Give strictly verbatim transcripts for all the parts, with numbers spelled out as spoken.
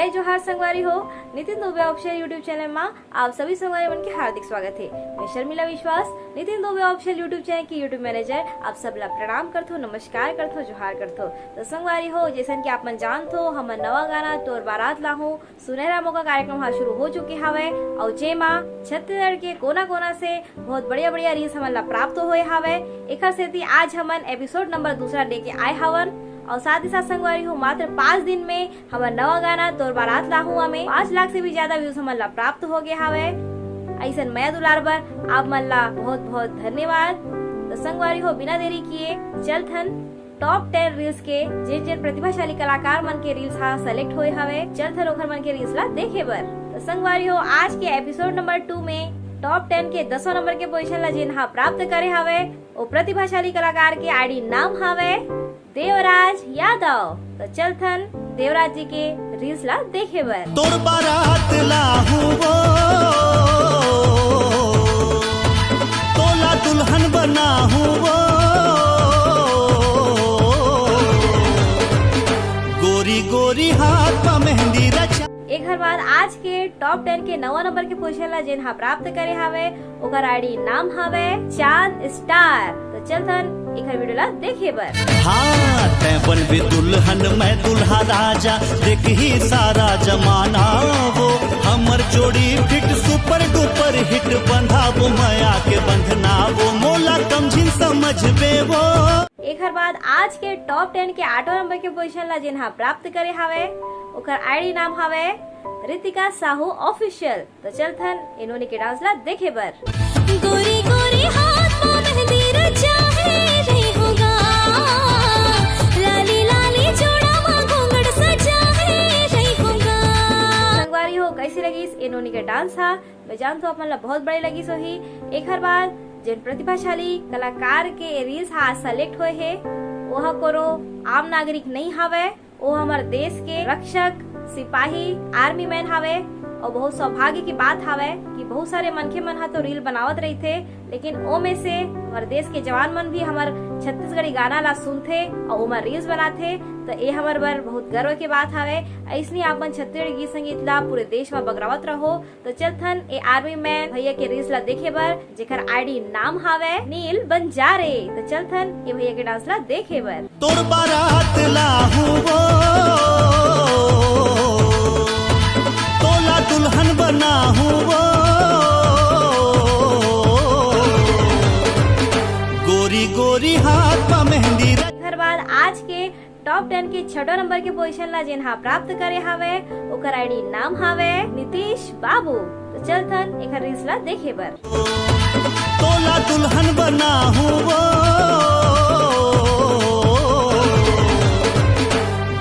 जय जोहार संगवारी हो, Nitin Dubey official YouTube channel मा आप सभी संगवारी मन के हार्दिक स्वागत है। मैं Sharmila Vishwas, Nitin Dubey official YouTube channel की YouTube मैनेजर, आप सब ला प्रणाम करथो, नमस्कार करथो, जोहार करथो। तो संगवारी हो, जैसन कि आप मन जानथो, हमर नवा गाना तोर बारात ला हूँ सुनहरा मौका कार्यक्रम हा शुरू हो चुके हवय, अउ जेमा छत्तीसगढ़ के कोना कोना से बहुत बढ़िया बढ़िया रील्स हमन ला प्राप्त होए हवय। एखर सेती आज हमन एपिसोड नंबर दूसरा लेके आए हवन, अउ साथ ही साथ संगवारी हो, मात्र पाँच दिन में हमर नवा गाना तोर बारात ला हूँ में पाँच लाख से भी ज्यादा व्यूज हमन ला प्राप्त हो गए हवय। ऐसन मया दुलार बर आप मन ला बहुत बहुत धन्यवाद। तो संगवारी हो, बिना देरी किए चलथन टॉप टेन रील्स के, जेन जेन प्रतिभाशाली कलाकार मन के रील्स हा सेलेक्ट होए हवे, चलथन ओखर मन के रील्स ला देखे बर। तो संगवारी हो, आज के एपिसोड नंबर टू में टॉप टेन के दसवां नंबर के पोजीशन ला जेन हा प्राप्त करे हवे, वो प्रतिभाशाली कलाकार के आईडी नाम हवे देवराज यादव। तो चलथन देवराज जी के रील्स ला देखे बर। तोर बारात ला हूँ वो, तोला दुल्हन बना हूँ वो, गोरी गोरी हाथ पा मेहंदी रचा। एकर बाद आज के टॉप टेन के नवा नंबर के पोजीशन ला जेन हा प्राप्त करे हवे, ओकर आईडी नाम हवे चांद स्टार। तो चलथन एकर वीडियो ला देखे बर। हाँ, तै बनबे दुल्हन, मैं दुल्हा राजा, देखही सारा जमाना वो, हमर जोड़ी फिट सुपर डुपर हिट, बंधाबो मया के बंधना वो, मोला कम झिन समझबे वो। एकर बाद आज के टॉप टेन के आठवां नंबर के पोजीशन ला जेन हा प्राप्त करे हवे, ओकर आईडी नाम हवे रितिका साहू ऑफिशियल। तो चलथन इन्होंने के डांस ला देखे बर। गोरी गोरी हाथ मा मेहंदी रचा है रे होगा, लाली लाली जोड़ा मा घूंघट सजा है रे होगा। संगवारी हो, कैसी लगिस इन्होंने के डांस हा? मैं जानथो आप मन ला बहुत बड़े लगिस होही। एकर बाद जेन प्रतिभाशाली कलाकार के रील्स हा सेलेक्ट होए हे, ओहा कोनो आम नागरिक नहीं हवय, वो हमर देश के रक्षक सिपाही आर्मी मैन हवे। और बहुत सौभाग्य की बात हवे कि बहुत सारे मनखे मन हा तो रील बनावत रहिथे, लेकिन ओ में से हमर देश के जवान मन भी हमर छत्तीसगढ़ी गाना ला सुनथे और ओमा रील्स बनाथे। तो ये हमर बर बहुत गर्व के बात हवे। ऐसनी आप मन छत्तीसगढ़ी गीत संगीत ला पूरे देश में बगरावत रहो। तो चलथन ए आर्मी मैन भैया के रील्स ला देखे बर, जेकर आईडी नाम हावय नील बंजारे। तो चलथन ए भैया के डांस ला देखे बर। तोर बारात ला हूँ वो, तोला दुल्हन बना हूँ वो, गोरी गोरी हाथ पा मेहंदी रच। एकर बाद आज के टॉप टेन के छठो नंबर के पोजीशन ला जेन हा प्राप्त करे हावय, ओकर आईडी नाम हावय नीतीश बाबू। तो चलथन एकर रील्स ला देखे बर। तोला दुल्हन बना हूँ वो,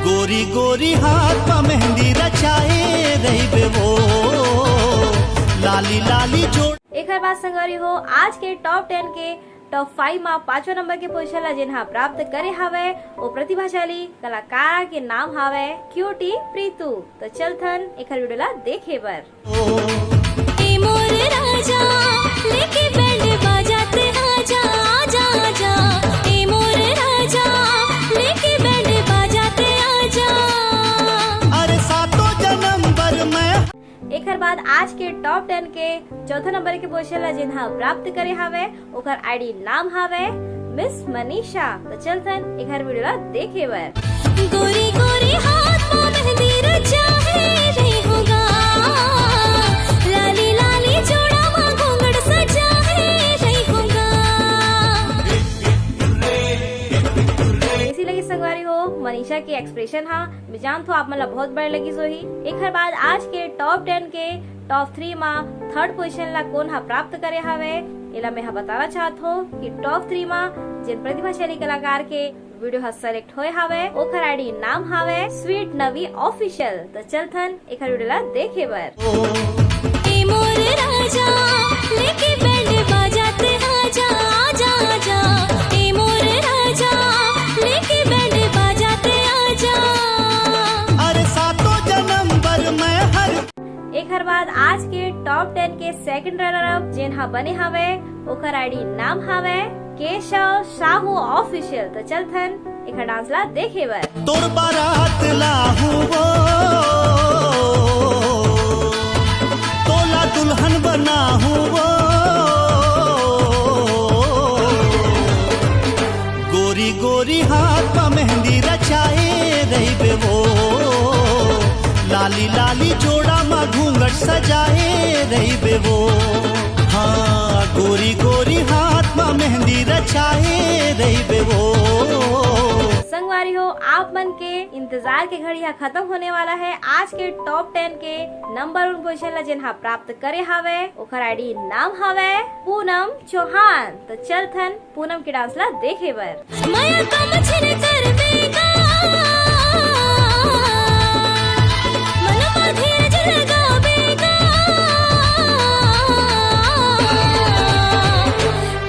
गोरी गोरी हाथ पा मेहंदी रचाए रहिबे वो, लाली लाली जोड़। एकर बाद संगवारी हो, आज के टॉप टेन के टॉप फाइव मा पांचवा नंबर के पोजीशन ला जेन हा प्राप्त करे हावय, वो प्रतिभाशाली कलाकार के नाम हावय क्यूटी प्रीतू। तो चलथन एकर वीडियो ला देखे बर। ए मोर राजा, लेके बैंड बाजा ते आजा, आजा, आजा। ए मोर राजा, लेके बैंड बाजा ते आजा। अरे सातों जन्म बर मैं। एकर बाद आज के टॉप टेन के चौथा नंबर के पोजीशन ला जेन हा प्राप्त करे हावय, ओकर आईडी नाम हावय मिस मनीषा। तो चलथन एकर वीडियो ला देखे बर। गोरी गोरी हाथ मा मेहंदी रचा है रे होगा, लाली लाली जोड़ा मा घूंघट सजा है रे होगा। इसी लगी संगवारी हो, मनीषा के एक्सप्रेशन हा मैं जानथो आप मन ला बहुत बड़े लगिस होही। एकर बाद आज के टॉप टेन के टॉप थ्री मा थर्ड पोजीशन ला कोन हा प्राप्त करे हावय, एला मैं हा बताना चाहत हों कि टॉप थ्री मा जेन प्रतिभाशाली कलाकार के वीडियो हा सेलेक्ट होए हावय, ओकर आईडी नाम हावय स्वीट नवी ऑफिशियल। तो चलथन एकर वीडियो ला देखे बर। ए मोर राजा, लेके बैंड बाजा ते आजा, आजा, आजा। ए मोर राजा, लेके बैंड बाजा ते आजा। अरे सातों जन्म बर मैं हर। एकर बाद आज के टॉप टेन के सेकंड रनर अप जेन हा बने हावय, ओकर आईडी नाम हावय केशव साहू ऑफिशियल। तो चलथन एकर डांस ला देखे बर। तोर बारात ला हूँ वो, आहूँ वो, गोरी गोरी हाथ म मेहंदी रचाए रहिबे वो, लाली लाली जोड़ा म घूंघट सजाए रहिबे वो। हाँ, गोरी गोरी हाथ म मेहंदी रचाए रहिबे वो। संगवारी हो, आप मन के इंतजार के घड़ी हा खत्म होने वाला है। आज के टॉप टेन के नंबर वन पोजीशन ला जेन हा प्राप्त करे हावय, ओकर आईडी नाम हावय पूनम चौहान। तो चलथन पूनम के डांस ला देखे बर। मया का मछरी कर बेगा, मन माधे अज लगा बेगा,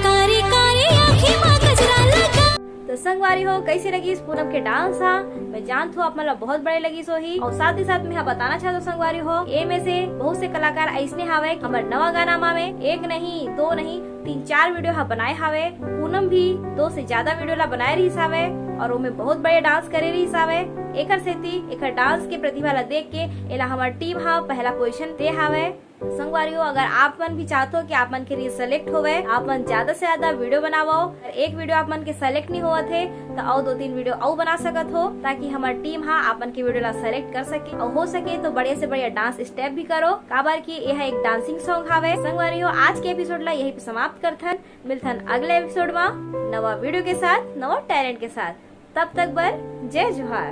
कारी कारी आँखी मा गजरा लगा। तो संगवारी हो, कैसे लगिस पूनम के डांस हा? मैं जानत हूँ आप मन ला बहुत बड़े लगिस होही। और साथ ही साथ मैं हा बताना चाहत हूँ संगवारी हो, ए में से बहुत से कलाकार ऐसने हावय कि हमर नवा गाना मा में एक नहीं, दो नहीं, तीन चार वीडियो हा बनाए हावय। पूनम भी दो से ज्यादा वीडियो ला बनाए रहिस हावय और ओमे बहुत बड़े डांस करे रहिस हावय। एकर सेती एकर डांस के प्रतिभा ला देख के एला हमर टीम हा पहला पोजीशन दे हावय। संगवारी हो, अगर आप मन भी चाहत हो कि आप मन के रील सेलेक्ट होवे, आप मन ज्यादा से ज्यादा वीडियो बनावो, अगर एक वीडियो आप मन के सेलेक्ट नहीं होवत हे, तो अउ दो तीन वीडियो अउ बना सकत हो, ताकि हमर टीम हा आप मन के वीडियो ला सेलेक्ट कर सके और हो सके तो बढ़िया से बढ़िया डांस स्टेप भी करो, काबर कि यह एक डांसिंग सॉन्ग हावे। संगवारी हो, आज के एपिसोड ला यही पे समाप्त करथन। मिलथन अगले एपिसोड मा नवा वीडियो के साथ, नवा टैलेंट के साथ। तब तक बर जय जोहार।